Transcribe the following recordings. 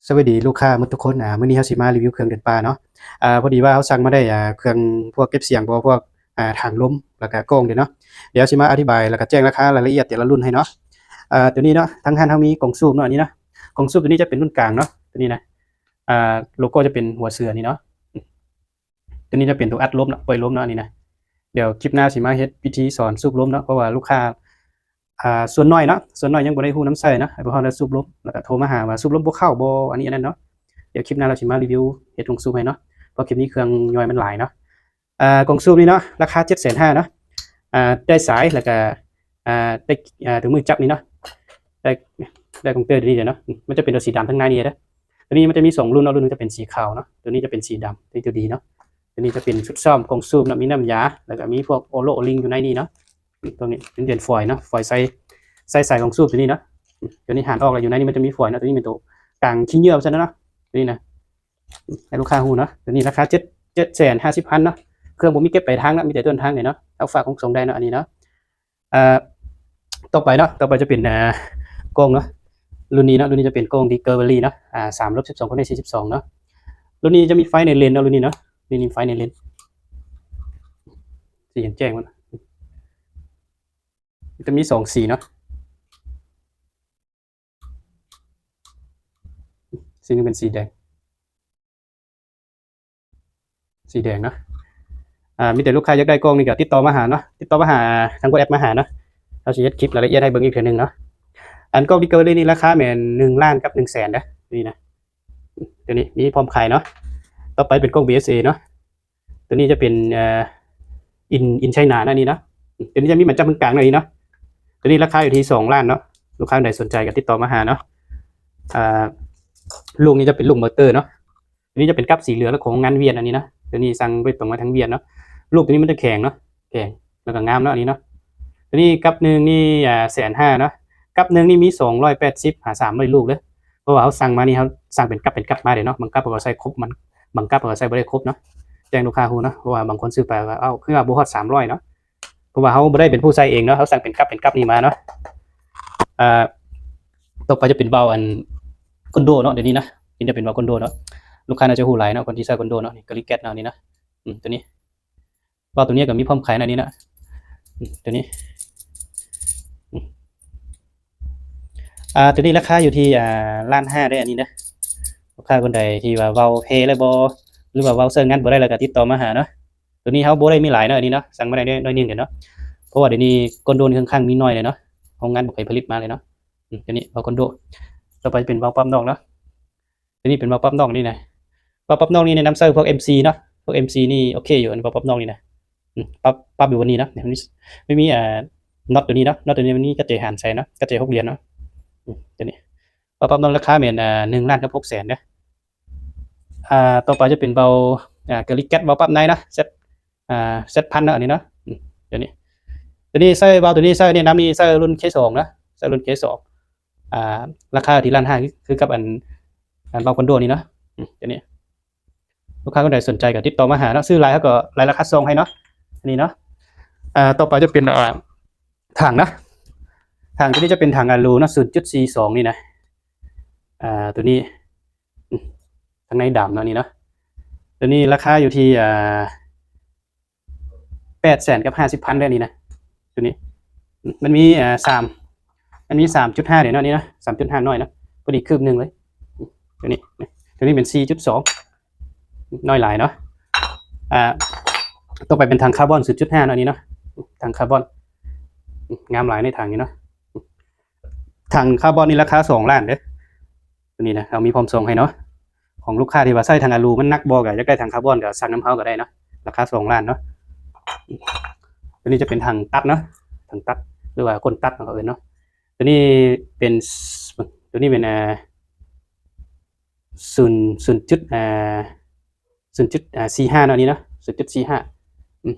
ສະບາຍດີລູກຄ້າໝົດທຸກຄົນ. ອາ ມື້ນີ້ເຮົາຊິມາຣີວິວເຄື່ອງເດີນປ່າເນາະ. ອາ ພໍດີວ່າເຮົາສັ່ງມາໄດ້ ອາ ເຄື່ອງພວກເກັບສຽງບໍ່ ພວກ ອາ ຖັງລົມ ແລ້ວກະກ້ອງເດ້ເນາະ. ດຽວຊິມາອະທິບາຍ ແລ້ວກະແຈ້ງລາຄາລາຍລະອຽດແຕ່ລະລຸ້ນໃຫ້ເນາະ. ອາ ໂຕນີ້ເນາະ ທາງຮ້ານເຮົາມີກ່ອງສູບເນາະ ອັນນີ້ເນາະ. ກ່ອງສູບໂຕນີ້ຈະເປັນລຸ້ນກາງເນາະ ໂຕນີ້ນະ. ອາ ໂລໂກ້ຈະເປັນຫົວເສືອນີ້ເນາະ. ໂຕນີ້ຈະເປັນໂຕອັດລົມເນາະ ປ່ອຍລົມເນາະ ອັນນີ້ນະ. ດຽວຄລິບໜ້າຊິມາເຮັດວິທີສອນສູບລົມເນາະ ເພາະວ່າລູກຄ້າ ອ່າ ສ່ວນໜ້ອຍເນາະ ສ່ວນໜ້ອຍຍັງບໍ່ໄດ້ຮູ້ນຳໃຊ້ເນາະ. ໃຫ້ພວກເຮົາໄດ້ສູບລົມ ແລ້ວກະໂທມາຫາວ່າສູບລົມບໍ່ເຂົ້າບໍ່ ອັນນີ້ອັນນັ້ນເນາະ. ດຽວຄລິບໜ້າເຮົາຊິມາຣີວິວເຮັດກົງສູບໃຫ້ເນາະ ເພາະຄລິບນີ້ເຄື່ອງຍ່ອຍມັນຫຼາຍເນາະ. ອາ ກົງສູບນີ້ເນາະ ລາຄາເຈັດແສນຫ້າເນາະ. ອາ ໄດ້ສາຍ ແລ້ວກະ ອາ ໄດ້ ອາ ໂຕມືຈັບນີ້ເນາະ ໄດ້ ໄດ້ກົງເຕີໂຕນີ້ເດ້ເນາະ. ມັນຈະເປັນໂຕສີດຳທາງໃນນີ້ເດ້. ໂຕນີ້ມັນຈະມີສອງລຸ້ນເນາະ ລຸ້ນໜຶ່ງຈະເປັນສີຂາວເນາະ ໂຕນີ້ຈະເປັນສີດຳ ໂຕນີ້ໂຕດີເນາະ. ໂຕນີ້ຈະເປັນຊຸດຊ້ອມກົງສູບເນາະ ມີນ້ຳຢາ ແລ້ວກະມີພວກໂອໂລໂອລິງຢູ່ໃນນີ້ເນາະ. ໂຕນີ້ເປັນ ເປັນຟອຍເນາະ ຟອຍໃສ່ ໃສ່ສາຍກົງສູບໂຕນີ້ເນາະ. ໂຕນີ້ຫັນອອກແລ້ວ ຢູ່ໃນນີ້ມັນຈະມີຟອຍເນາະ. ໂຕນີ້ເປັນໂຕກາງຂີ້ເຫຍື້ອວ່າຊັ້ນເນາະ ໂຕນີ້ນະ ໃຫ້ລູກຄ້າຮູ້ເນາະ. ໂຕນີ້ລາຄາເຈັດ ເຈັດແສນຫ້າສິບພັນເນາະ. ເຄື່ອງບໍ່ມີເກັບປາຍທາງເນາະ ມີແຕ່ຕົ້ນທາງນີ້ເນາະ. ເອົາຝາກຂອງສົ່ງໄດ້ເນາະ ອັນນີ້ເນາະ. ເອີ ຕໍ່ໄປເນາະ ຕໍ່ໄປຈະເປັນ ເອີ ກ້ອງເນາະ ລຸ້ນນີ້ເນາະ. ລຸ້ນນີ້ຈະເປັນກ້ອງ Discovery ເນາະ ອາ ສາມລົບສິບສອງ ຄູນໃຫ້ສີ່ສິບສອງເນາະ. ລຸ້ນນີ້ຈະມີໄຟໃນເລນເນາະ ລຸ້ນນີ້ເນາະ ນີ້ ນີ້ໄຟໃນເລນ ສີແຈ້ງໆ ມັນ ມັນຈະມີສອງສີເນາະ. ສີໜຶ່ງເປັນສີແດງ ສີແດງເນາະ. ອາ ມີແຕ່ລູກຄ້າຢາກໄດ້ກ້ອງນີ້ກະຕິດຕໍ່ມາຫາເນາະ ຕິດຕໍ່ມາຫາທາງ WhatsApp ມາຫາເນາະ. ເຮົາຊິເຮັດຄລິບລາຍລະອຽດໃຫ້ເບິ່ງອີກເທື່ອໜຶ່ງເນາະ. ອັນກ້ອງ Discovery ນີ້ລາຄາແມ່ນໜຶ່ງລ້ານກັບໜຶ່ງແສນເດີ້ ນີ້ນະ. ໂຕນີ້ມີພ້ອມຂາຍເນາະ. ຕໍ່ໄປເປັນກ້ອງ BSA ເນາະ. ໂຕນີ້ຈະເປັນ ເອີ In In China ນະນີ້ເນາະ. ໂຕນີ້ຈະມີໝາຍຈັບເບື້ອງກາງໜ້ອຍນີ້ເນາະ. ໂຕນີ້ລາຄາຢູ່ທີ່ສອງລ້ານເນາະ. ລູກຄ້າໃດສົນໃຈກະຕິດຕໍ່ມາຫາເນາະ. ອາ ລູກນີ້ຈະເປັນລູກມໍເຕີເນາະ. ໂຕນີ້ຈະເປັນກັບສີເຫຼືອງ ແລະ ຂອງໂຮງງານຫວຽດ ອັນນີ້ເນາະ. ໂຕນີ້ສັ່ງໂດຍຕົງມາທາງຫວຽດເນາະ. ລູກໂຕນີ້ມັນຈະແຂງເນາະ ແຂງ ແລ້ວກະງາມເນາະ ອັນນີ້ເນາະ. ໂຕນີ້ກັບໜຶ່ງນີ້ ອາ ແສນຫ້າເນາະ. ກັບໜຶ່ງນີ້ມີສອງຮ້ອຍແປດສິບຫາສາມຮ້ອຍລູກເດີ້. ເພາະວ່າເຮົາສັ່ງມານີ້ ເຮົາສັ່ງເປັນກັບເປັນກັບມາເດ້ເນາະ. ບາງກັບເຂົາກໍໃສ່ຄົບ ບາງ ບາງກັບເຂົາກໍໃສ່ບໍ່ໄດ້ຄົບເນາະ. ແຈ້ງລູກຄ້າຮູ້ເນາະ ເພາະວ່າບາງຄົນຊື້ໄປກໍ ເອົ້າ ຄືວ່າບໍ່ຮອດສາມຮ້ອຍເນາະ. ເພາະວ່າເຮົາບໍ່ໄດ້ເປັນຜູ້ໃສ່ເອງເນາະ ເຮົາສັ່ງເປັນກັບເປັນກັບນີ້ມາເນາະ. ອາ ຕໍ່ໄປຈະເປັນເບົາອັນ Kondo ເນາະ. ດຽວນີ້ນະ ນີ້ຈະເປັນເບົາ Kondo ເນາະ. ລູກຄ້າໜ້າຈະຮູ້ຫຼາຍເນາະ ຄົນທີ່ໃຊ້ Kondo ເນາະ. ນີ້ Glicat ເນາະ ນີ້ນະ. ອືມ ໂຕນີ້ ເບົາໂຕນີ້ກະມີພ້ອມຂາຍນະ ນີ້ນະ. ອືມ ໂຕນີ້ ອືມ ອາ ໂຕນີ້ລາຄາຢູ່ທີ່ ອາ ລ້ານຫ້າເດີ້ ອັນນີ້ເດີ້. ລູກຄ້າຄົນໃດທີ່ວ່າເບົາເພແລ້ວບໍ່ ຫຼືວ່າເບົາໃຊ້ງານບໍ່ໄດ້ແລ້ວກະຕິດຕໍ່ມາຫາເນາະ. ໂຕນີ້ເຮົາບໍ່ໄດ້ມີຫຼາຍເນາະ ອັນນີ້ເນາະ ສັ່ງມາໄດ້ໜ້ອຍໜຶ່ງເດ້ເນາະ. ເພາະວ່າດຽວນີ້ Kondo ນີ້ຄ່ອນຂ້າງມີໜ້ອຍເລີຍເນາະ ໂຮງງານບໍ່ຄ່ອຍຜະລິດມາເລີຍເນາະ. ອືມ ໂຕນີ້ເບົາ Kondo. ຕໍ່ໄປຈະເປັນເບົາປັບນອກເນາະ. ໂຕນີ້ເປັນເບົາປັບນອກນີ້ນະ. ເບົາປັບນອກນີ້ແນະນຳໃຊ້ພວກ MC ເນາະ ພວກ MC ນີ້ໂອເຄຢູ່. ອັນນີ້ເບົາປັບນອກນີ້ນະ ອືມ ປັບ ປັບຢູ່ບ່ອນນີ້ເນາະ. ມັນມີ ມັນມີ ອ່າ ນັອດໂຕນີ້ເນາະ ນັອດໂຕນີ້ມັນມີກະເຈຫານໃສ່ເນາະ ກະເຈຫົກຫຼຽນເນາະ. ອືມ ໂຕນີ້ ເບົາປັບນອກລາຄາແມ່ນ ອ່າ ໜຶ່ງລ້ານກັບຫົກແສນເດີ້. ອ່າ ຕໍ່ໄປຈະເປັນເບົາ ອ່າ Glicat ເບົາປັບໃນເນາະ Z ອ່າ Z ພັນເນາະ ອັນນີ້ເນາະ. ອືມ ໂຕນີ້ ໂຕນີ້ໃຊ້ເບົາ ໂຕນີ້ໃຊ້ແນະນຳນີ້ໃຊ້ລຸ້ນ K ສອງເນາະ ໃຊ້ລຸ້ນ K ສອງ. ອ່າ ລາຄາທີ່ລ້ານຫ້າ ຄືກັບອັນ ອັນເບົາ Kondo ນີ້ເນາະ. ອືມ ໂຕນີ້ ລູກຄ້າຄົນໃດສົນໃຈກໍຕິດຕໍ່ມາຫາເນາະ. ຊື້ຫຼາຍເຮົາກໍລາຍລາຄາສ່ງໃຫ້ເນາະ ອັນນີ້ເນາະ. ເອີ ຕໍ່ໄປຈະເປັນ ເອີ ຖັງເນາະ ຖັງໂຕນີ້ຈະເປັນຖັງອາລູເນາະ ສູນຈຸດສີ່ສອງນີ້ນະ. ເອີ ໂຕນີ້ ອືມ ທາງໃນດຳເນາະ ນີ້ເນາະ. ໂຕນີ້ລາຄາຢູ່ທີ່ ເອີ ແປດແສນກັບຫ້າສິບພັນເດີ້ ນີ້ນະ. ໂຕນີ້ ອືມ ມັນມີ ເອີ ສາມ ມັນມີສາມຈຸດຫ້າເດ້ເນາະ ນີ້ເນາະ ສາມຈຸດຫ້ານ້ອຍເນາະ ພໍດີຄືບໜຶ່ງເລີຍ. ໂຕນີ້ ໂຕນີ້ເປັນສີ່ຈຸດສອງ ນ້ອຍຫຼາຍເນາະ. ອ່າ ຕໍ່ໄປເປັນຖັງຄາບອນ ສູນຈຸດຫ້າເນາະ ນີ້ເນາະ ຖັງຄາບອນ ອືມ ງາມຫຼາຍໃນຖັງນີ້ເນາະ. ຖັງຄາບອນນີ້ລາຄາສອງລ້ານເດີ້ ໂຕນີ້ນະ ເຮົາມີພ້ອມສົ່ງໃຫ້ເນາະ. ຂອງລູກຄ້າທີ່ວ່າໃຊ້ຖັງອາລູມັນໜັກບໍ່ ກະຢາກໄດ້ຖັງຄາບອນ ກະສັ່ງນຳເຮົາກະໄດ້ເນາະ ລາຄາສອງລ້ານເນາະ. ໂຕນີ້ຈະເປັນຖັງຕັດເນາະ ຖັງຕັດ ຫຼືວ່າກົ້ນຕັດເຂົາເອີ້ນເນາະ. ໂຕນີ້ເປັນ ໂຕນີ້ເປັນ ເອີ ສູນ ສູນຈຸດ ເອີ ສູນຈຸດສີ່ຫ້າເນາະ ນີ້ເນາະ ສູນຈຸດສີ່ຫ້າ. ອືມ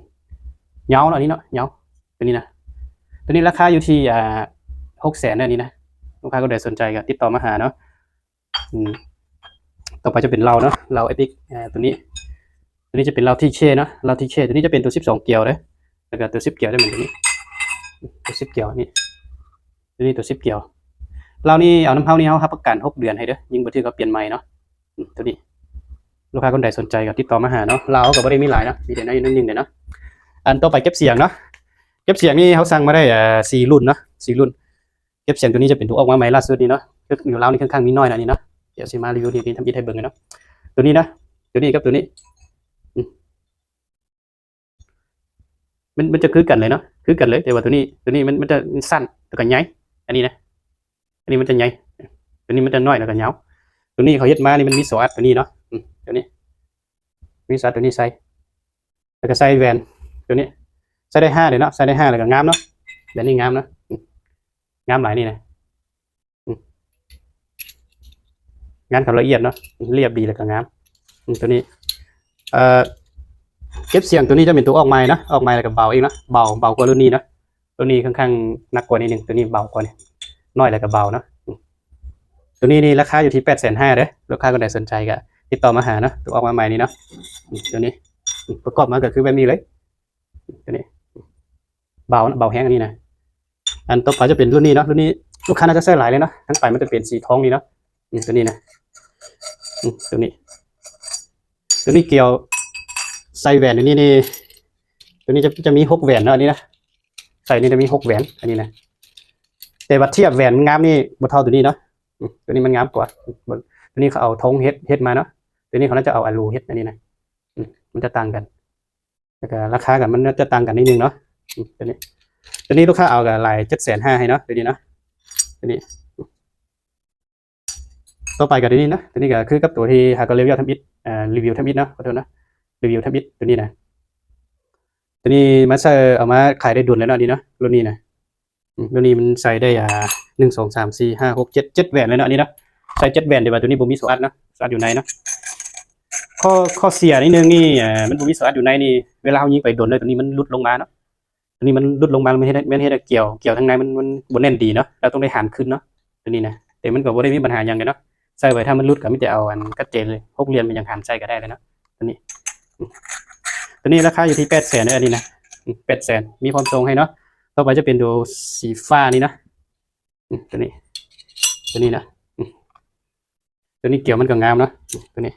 ຍາວເນາະ ນີ້ເນາະ ຍາວ ໂຕນີ້ນະ. ໂຕນີ້ລາຄາຢູ່ທີ່ ອ່າ ຫົກແສນເດີ້ ນີ້ນະ. ລູກຄ້າຄົນໃດສົນໃຈກໍຕິດຕໍ່ມາຫາເນາະ. ອືມ ຕໍ່ໄປຈະເປັນເຫຼົ້າເນາະ ເຫຼົ້າ Epic ເອີ ໂຕນີ້ ໂຕນີ້ຈະເປັນເຫຼົ້າ TK ເນາະ ເຫຼົ້າ TK. ໂຕນີ້ຈະເປັນໂຕສິບສອງກຽວເດີ້ ແລ້ວກໍໂຕສິບກຽວໄດ້ເໝືອນໂຕນີ້ ໂຕສິບກຽວນີ້ ໂຕນີ້ໂຕສິບກຽວ. ລາວນີ້ເອົານຳເຮົານີ້ ເຮົາຮັບປະກັນຫົກເດືອນໃຫ້ເດີ ຍິງບໍ່ຖືກກໍປ່ຽນໃໝ່ເນາະ. ອືມ ໂຕນີ້ ລູກຄ້າຄົນໃດສົນໃຈກໍຕິດຕໍ່ມາຫາເນາະ. ລາວເຮົາກໍບໍ່ໄດ້ມີຫຼາຍເນາະ ມີແຕ່ນ້ອຍໜຶ່ງເດເນາະ. ອັນຕໍ່ໄປເກັບສຽງເນາະ ເກັບສຽງນີ້ເຮົາສັ່ງມາໄດ້ ເອີ ສີ່ລຸ້ນເນາະ ສີ່ລຸ້ນ. ເກັບສຽງໂຕນີ້ຈະເປັນໂຕອອກມາໃໝ່ລ່າສຸດນີ້ເນາະ ຢູ່ລາວນີ້ຄ່ອນຂ້າງມີນ້ອຍນະນີ້ເນາະ. ດຽວຊິມາຣີວິວທີ່ທຳອິດໃຫ້ເບິ່ງເນາະ. ໂຕນີ້ນະ ໂຕນີ້ກັບໂຕນີ້ ອືມ ມັນ ມັນຈະຄືກັນເລີຍເນາະ ຄືກັນເລີຍ ແຕ່ວ່າໂຕນີ້ ໂຕນີ້ມັນ ມັນຈະສັ້ນ ແລ້ວກໍໃຫຍ່ ອັນນີ້ນະ ອັນນີ້ມັນຈະໃຫຍ່ ໂຕນີ້ມັນຈະນ້ອຍ ແລ້ວກໍຍາວ. ໂຕນີ້ເຂົາເຮັດມານີ້ມັນມີໂຊອັດໂຕນີ້ເນາະ ອືມ ໂຕນີ້ມີໂຊອັດໂຕນີ້ໃສ່ ແລ້ວກໍໃສ່ແຫວນໂຕນີ້ ໃສ່ໄດ້ຫ້າເດ້ເນາະ ໃສ່ໄດ້ຫ້າ ແລ້ວກໍງາມເນາະ ແບບນີ້ງາມເນາະ ອືມ ງາມຫຼາຍນີ້ນະ ອືມ ງານເຂົາລະອຽດເນາະ ລຽບດີ ແລ້ວກໍງາມ ອືມ ໂຕນີ້ ເອີ ເກັບສຽງໂຕນີ້ຈະເປັນໂຕອອກໃໝ່ເນາະ ອອກໃໝ່ແລ້ວກໍເບົາອີກເນາະ ເບົາ ເບົາກວ່າລຸ້ນນີ້ເນາະ. ໂຕນີ້ຄ່ອນຂ້າງໜັກກວ່ານິດໜຶ່ງ ໂຕນີ້ເບົາກວ່ານີ້ ນ້ອຍແລ້ວກໍເບົາເນາະ ອືມ ໂຕນີ້ນີ້ລາຄາຢູ່ທີ່ແປດແສນຫ້າເດີ ລູກຄ້າຄົນໃດສົນໃຈກໍຕິດຕໍ່ມາຫາເນາະ ໂຕອອກມາໃໝ່ນີ້ເນາະ ອືມ ໂຕນີ້ ອືມ ປະກອບມາກໍຄືແບບນີ້ເລີຍ ໂຕນີ້ເບົາ ເບົາແຮງອັນນີ້ນະ. ອັນຕໍ່ໄປຈະເປັນລຸ້ນນີ້ເນາະ ລຸ້ນນີ້ລູກຄ້າໜ້າຈະໃຊ້ຫຼາຍເລີຍເນາະ ທັງປາຍມັນຈະເປັນສີທອງນີ້ເນາະ ອືມ ໂຕນີ້ນະ ອືມ ໂຕນີ້ ໂຕນີ້ກ່ຽວໃສ່ແຫວນອັນນີ້ນີ້ ໂຕນີ້ຈະ ຈະມີຫົກແຫວນເນາະ ອັນນີ້ນະ ໃສ່ນີ້ຈະມີຫົກແຫວນ ອັນນີ້ນະ ແຕ່ວ່າທຽບແຫວນງາມນີ້ບໍ່ເທົ່າໂຕນີ້ເນາະ ອືມ ໂຕນີ້ມັນງາມກວ່າ ໂຕນີ້ເຂົາເອົາທອງເຮັດ ເຮັດມາເນາະ ໂຕນີ້ເຂົາໜ້າຈະເອົາອາລູເຮັດ ອັນນີ້ນະ ອືມ ມັນຈະຕ່າງກັນ ແລ້ວກໍລາຄາກັນມັນຈະຕ່າງກັນນິດໜຶ່ງເນາະ ອືມ ໂຕນີ້ ໂຕນີ້ລູກຄ້າເອົາກໍຫຼາຍເຈັດແສນຫ້າໃຫ້ເນາະ ໂຕນີ້ເນາະ ໂຕນີ້ ຕໍ່ໄປກໍໂຕນີ້ນະ ໂຕນີ້ກໍຄືກັບໂຕທີ່ຫາກໍຣີວິວທຳອິດ ເອີ ຣີວິວທຳອິດເນາະ ຂໍໂທດນະ ຣີວິວທຳອິດ ໂຕນີ້ນະ ໂຕນີ້ມາໃສ່ ເອົາມາຂາຍໄດ້ດົນແລ້ວເນາະ ນີ້ເນາະ ລຸ້ນນີ້ນະ ອືມ ໂຕນີ້ມັນໃສ່ໄດ້ ອ່າ ໜຶ່ງ ສອງ ສາມ ສີ່ ຫ້າ ຫົກ ເຈັດ ເຈັດແຫວນເລີຍເນາະ ອັນນີ້ເນາະ ໃສ່ເຈັດແຫວນ ແຕ່ວ່າໂຕນີ້ບໍ່ມີໂຊອັດເນາະ ໂຊອັດຢູ່ໃນເນາະ. ຂໍ້ ຂໍ້ເສຍນິດໜຶ່ງນີ້ ເອີ ມັນບໍ່ມີໂຊອັດຢູ່ໃນນີ້ ເວລາເຮົາຍິງໄປດົນເລີຍ ໂຕນີ້ມັນຫຼຸດລົງມາເນາະ ໂຕນີ້ມັນຫຼຸດລົງມາ ມັນເຮັດໃຫ້ ມັນເຮັດໃຫ້ກ່ຽວ ກ່ຽວທາງໃນມັນ ມັນບໍ່ແໜ້ນດີເນາະ ລາວຕ້ອງໄດ້ຫານຄືນເນາະ ໂຕນີ້ນະ ແຕ່ມັນກໍບໍ່ໄດ້ມີບັນຫາຫຍັງກັນເນາະ ໃສ່ໄວ້ຖ້າມັນຫຼຸດກໍມີແຕ່ເອົາອັນກັດເຈນຫົກຫຼ່ຽມຫຍັງຫານໃສ່ກໍໄດ້ເລີຍເນາະ ໂຕນີ້ ໂຕນີ້ລາຄາຢູ່ທີ່ແປດແສນເດີ ອັນນີ້ນະ ອືມ ແປດແສນ ມີພ້ອມສົ່ງໃຫ້ເນາະ. ຕໍ່ໄປຈະເປັນໂຕສີຟ້ານີ້ເນາະ ອືມ ໂຕນີ້ ໂຕນີ້ນະ ອືມ ໂຕນີ້ກ່ຽວມັນກໍງາມເນາະ ອືມ ໂຕນີ້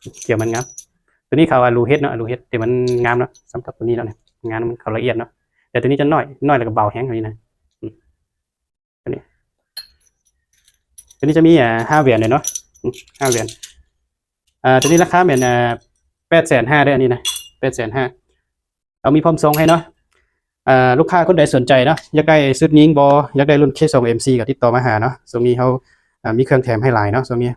ອືມ ກ່ຽວມັນງາມ ໂຕນີ້ເຂົາເອົາອາລູເຮັດເນາະ ອາລູເຮັດ ແຕ່ມັນງາມເນາະ ສ່ຳກັບໂຕນີ້ແລ້ວນີ້ ງານມັນເຂົາລະອຽດເນາະ ແຕ່ໂຕນີ້ຈະນ້ອຍ ນ້ອຍແລ້ວກໍເບົາແຮງ ໂຕນີ້ນະ ອືມ ໂຕນີ້ ໂຕນີ້ຈະມີ ອ່າ ຫ້າແຫວນເລີຍເນາະ ອືມ ຫ້າແຫວນ ອ່າ ໂຕນີ້ລາຄາແມ່ນ ອ່າ ແປດແສນຫ້າເດີ ອັນນີ້ນະ ແປດແສນຫ້າ ເອົາມີພ້ອມສົ່ງໃຫ້ເນາະ ເອີ ລູກຄ້າຄົນໃດສົນໃຈເນາະ ຢາກໄດ້ຊຸດຍິງບໍ່ ຢາກໄດ້ລຸ້ນເຄສອງເອັມສີ່ ກໍຕິດຕໍ່ມາຫາເນາະ ຊ່ວງນີ້ເຮົາ ເອີ ມີເຄື່ອງແຖມໃຫ້ຫຼາຍເນາະ ຊ່ວງນີ້